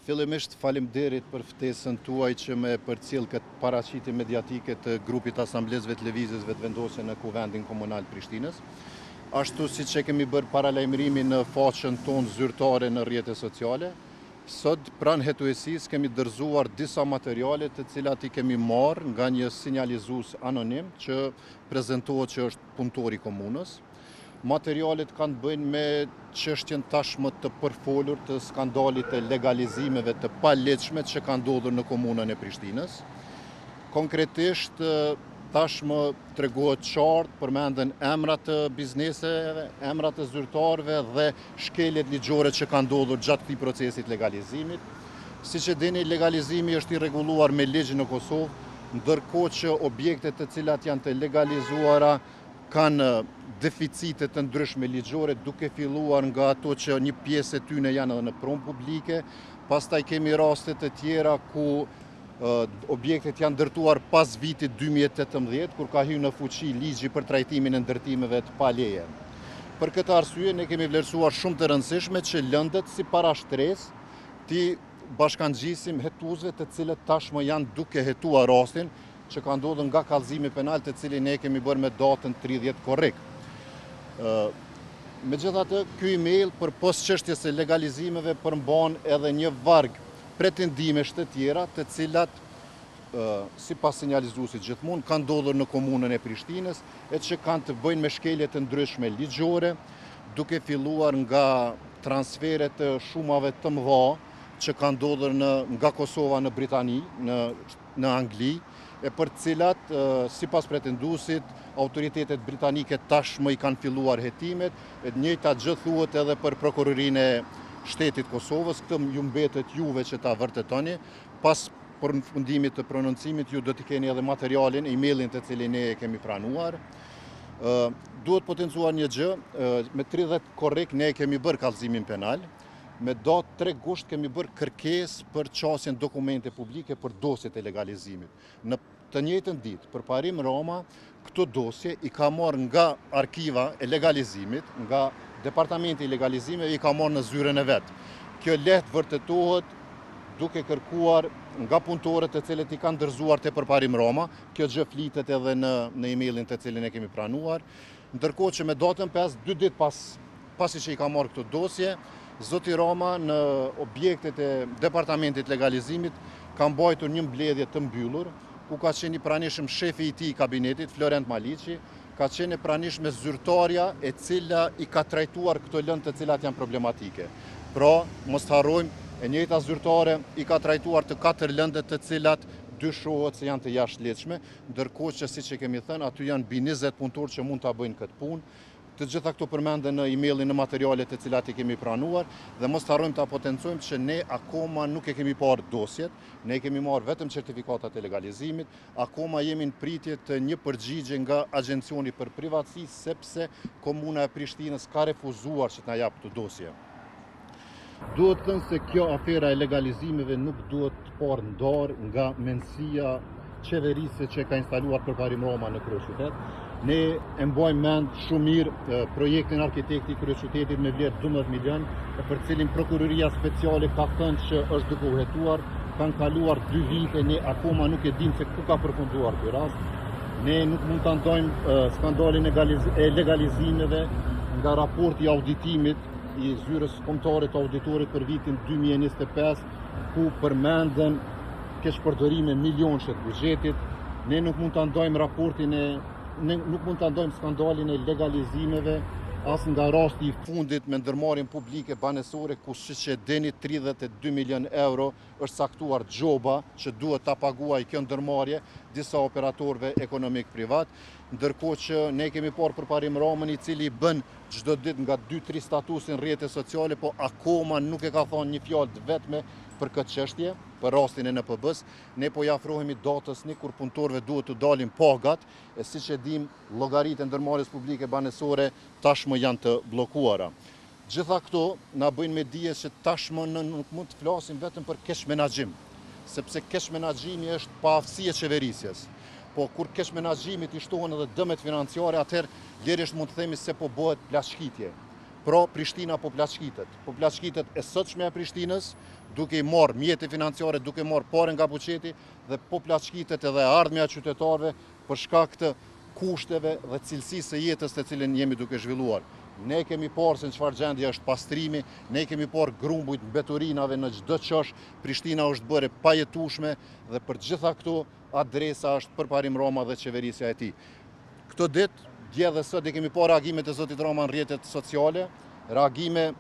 Fillimisht faleminderit për ftesën tuaj që me përcjell këtë paraqitje mediatike të grupit të asamblistëve të Lëvizjes Vetëvendosje në Kuvendin Komunal të Prishtinës. Ashtu siç e kemi bërë paralajmërimin në faqen tonë zyrtare në rrjete sociale, sot pranë hetuesisë kemi dorëzuar disa materiale të cilat i kemi marrë nga një sinjalizues anonim që prezentohet që është punëtor i komunës. Materialet kanë të bëjnë me çështjen tashmë të përfolur të skandalit të legalizimeve të paligjshme që kanë ndodhur në komunën e Prishtinës. Konkretisht, tashmë tregohet qartë, përmenden emra të bizneseve, emra të zyrtarëve dhe shkeljet ligjore që kanë ndodhur gjatë këtij procesi të legalizimit. Siç e dini, legalizimi është i rregulluar me ligj në Kosovë, ndërkohë që objektet të cilat janë të legalizuara kanë deficite të ndryshme ligjore, duke filluar nga ato që një pjesë e tyne janë edhe në pronë publike, pastaj kemi raste të tjera ku objektet janë ndërtuar pas vitit 2018, kur ka hyrë në fuqi ligji për trajtimin e ndërtimeve të paleje. Për këtë arsye, ne kemi vlerësuar shumë të rëndësishme që lëndët si parashtresë t'i bashkangjisim hetuesve të cilët tashmë janë duke hetuar rastin, që ka ndodhur nga kallëzimi penal të cilin ne kemi bërë me datën 30 korrik. Megjithatë, ky email përpos çështjes së legalizimeve përmban edhe një varg pretendimesh të tjera, të cilat sipas sinjalizuesit gjithmonë kanë ndodhur në komunën e Prishtinës e që kanë të bëjnë me shkelje të ndryshme ligjore, duke filluar nga transfere të shumave të mëdha që kanë ndodhur në nga Kosova në Britani, në në Angli, e për të cilat, sipas pretenduesit, autoritetet britanike tashmë i kanë filluar hetimet, e të njëjta gjë thuhet edhe për prokurorinë e shtetit Kosovës, këtë ju mbetet juve që ta vërtetoni, pas përfundimit të prononcimit ju do të keni edhe materialin, emailin të cilin ne e kemi pranuar. Duhet potencuar një gjë, me 30 korrik ne e kemi bërë kallëzimin penal, Me datë 3 gusht kemi bërë kërkesë për qasjen në dokumente publike për dosjet e legalizimit. Në të njëjtën ditë, Përparim Rama këto dosje i ka marrë nga arkiva e legalizimit, nga departamenti i legalizimeve i ka marrë në zyrën e vet. Kjo lehtë vërtetohet duke kërkuar nga punëtorët të cilët i kanë dorëzuar te Përparim Rama, kjo gjë flitet edhe në në emailin të cilin e kemi pranuar. Ndërkohë që me datën 5, dy ditë pas Pasi që i ka marrë këto dosje, zoti Rama në objektet e Departamentit Legalizimit ka mbajtur një mbledhje të mbyllur, ku ka qenë i pranishëm shefi i tij i kabinetit, Florent Maliqi, ka qenë e pranishme zyrtarja e cila i ka trajtuar këto lëndë të cilat janë problematike. Pra, mos të harrojmë, e njëjta zyrtare i ka trajtuar të katër lëndët të cilat dyshohet se janë të jashtëligjshme, ndërkohë që siç e kemi thënë, aty janë mbi 20 punëtorë që mund ta bëjnë këtë punë. Të gjitha këto përmenden në emailin në materialet të cilat i kemi pranuar dhe mos të harrojmë ta potencojmë që ne akoma nuk e kemi parë dosjet, ne kemi marrë vetëm certifikatat e legalizimit, akoma jemi në pritje të një përgjigje nga Agjencioni për Privatësi sepse Komuna e Prishtinës ka refuzuar që të na japë këto dosje. Duhet thënë se kjo afera e legalizimeve nuk duhet të parë ndarë nga mendësia qeverisëse që ka instaluar Përparim Rama në kryeqytet. Ne e mbajmë mend shumë mirë projektin arkitekti i kryeqytetit me vlerë 12 milion, e për cilin prokuroria speciale ka thënë që është duke u hetuar, kanë kaluar dy vite, ne akoma nuk e dimë se ku ka përfunduar ky rast. Ne nuk mund ta ndajmë skandalin e legalizimeve nga raporti i auditimit i Zyrës Kombëtare të Auditorit për vitin 2025, ku përmenden keqpërdorime milionëshe të buxhetit. Ne nuk mund ta ndajmë raportin e ne nuk mund ta ndajmë skandalin e legalizimeve as nga rasti i fundit me ndërmarrjen publike banesore ku siç e dini 32 milion euro është caktuar gjoba që duhet ta paguajë kjo ndërmarrje disa operatorëve ekonomik privat, ndërkohë që ne kemi parë Përparim Ramën i cili bën çdo ditë nga 2-3 statuse në rrjete sociale, po akoma nuk e ka thonë një fjalë të vetme për këtë çështje, për rastin e NPB-s. Ne po i afrohemi datës një kur punëtorëve duhet të dalin pagat, e siç e dim, llogaritë e ndërmarrjes publike banesore tashmë janë të bllokuara. Gjitha këto na bëjnë me dije që tashmë ne nuk mund të flasim vetëm për keqmenaxhim, sepse keqmenaxhimi është paaftësi e qeverisjes. Po kur keqmenaxhimit i shtohen edhe dëmet financiare, atëherë lirisht mund të themi se po bëhet plaçkitje. Pra, Prishtina po plaçkitet. Po plaçkitet e sotshmja e Prishtinës, duke i marrë mjete financiare, duke marrë pare nga buxheti dhe po plaçkitet edhe e ardhmja e qytetarëve për shkak të kushteve dhe cilësisë së jetës të cilën jemi duke zhvilluar. Ne kemi parë se në çfarë gjendje është pastrimi, ne kemi parë grumbujt mbeturinave në çdo qosh, Prishtina është bërë e pajetueshme dhe për gjitha këto adresa është Përparim Rama dhe qeverisja e tij. Këto ditë, dje dhe sot i kemi parë reagimet e zotit Rama në rrjetet sociale, reagime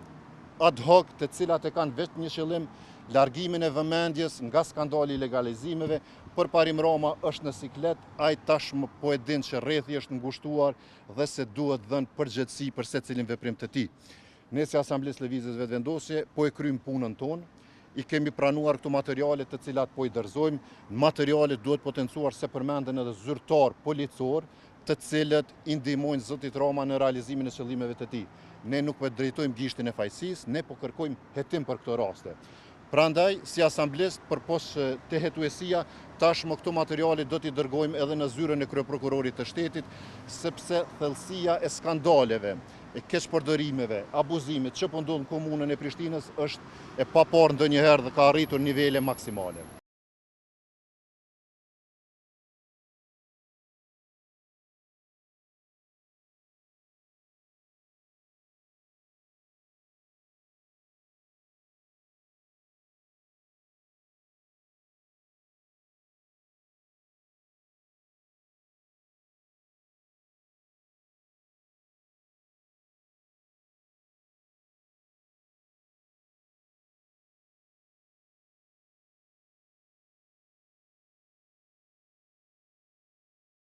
ad hoc të cilat e kanë vetëm një qëllim, largimin e vëmendjes nga skandali i legalizimeve, Përparim Rama është në siklet, ai tashmë po e din që rrethi është ngushtuar dhe se duhet dhënë përgjegjësi për secilin veprim të tij. Ne si Asamblistë të Lëvizjes Vetëvendosje po e kryjmë punën tonë, i kemi pranuar këto materiale të cilat po i dorëzojmë, në materiale duhet potencuar se përmenden edhe zyrtarë policorë të cilët i ndihmojnë zotit Rama në realizimin e qëllimeve të tij. Ne nuk po drejtojmë gishtin e fajësisë, ne po kërkojmë hetim për këto raste. Prandaj, si asamblist, përpos te hetuesia, tashmë këto materiale do t'i dërgojmë edhe në zyrën e kryeprokurorit të shtetit, sepse thellësia e skandaleve, e keqpërdorimeve, abuzimit që po ndodh në komunën e Prishtinës është e paparë ndonjëherë dhe ka arritur nivele maksimale.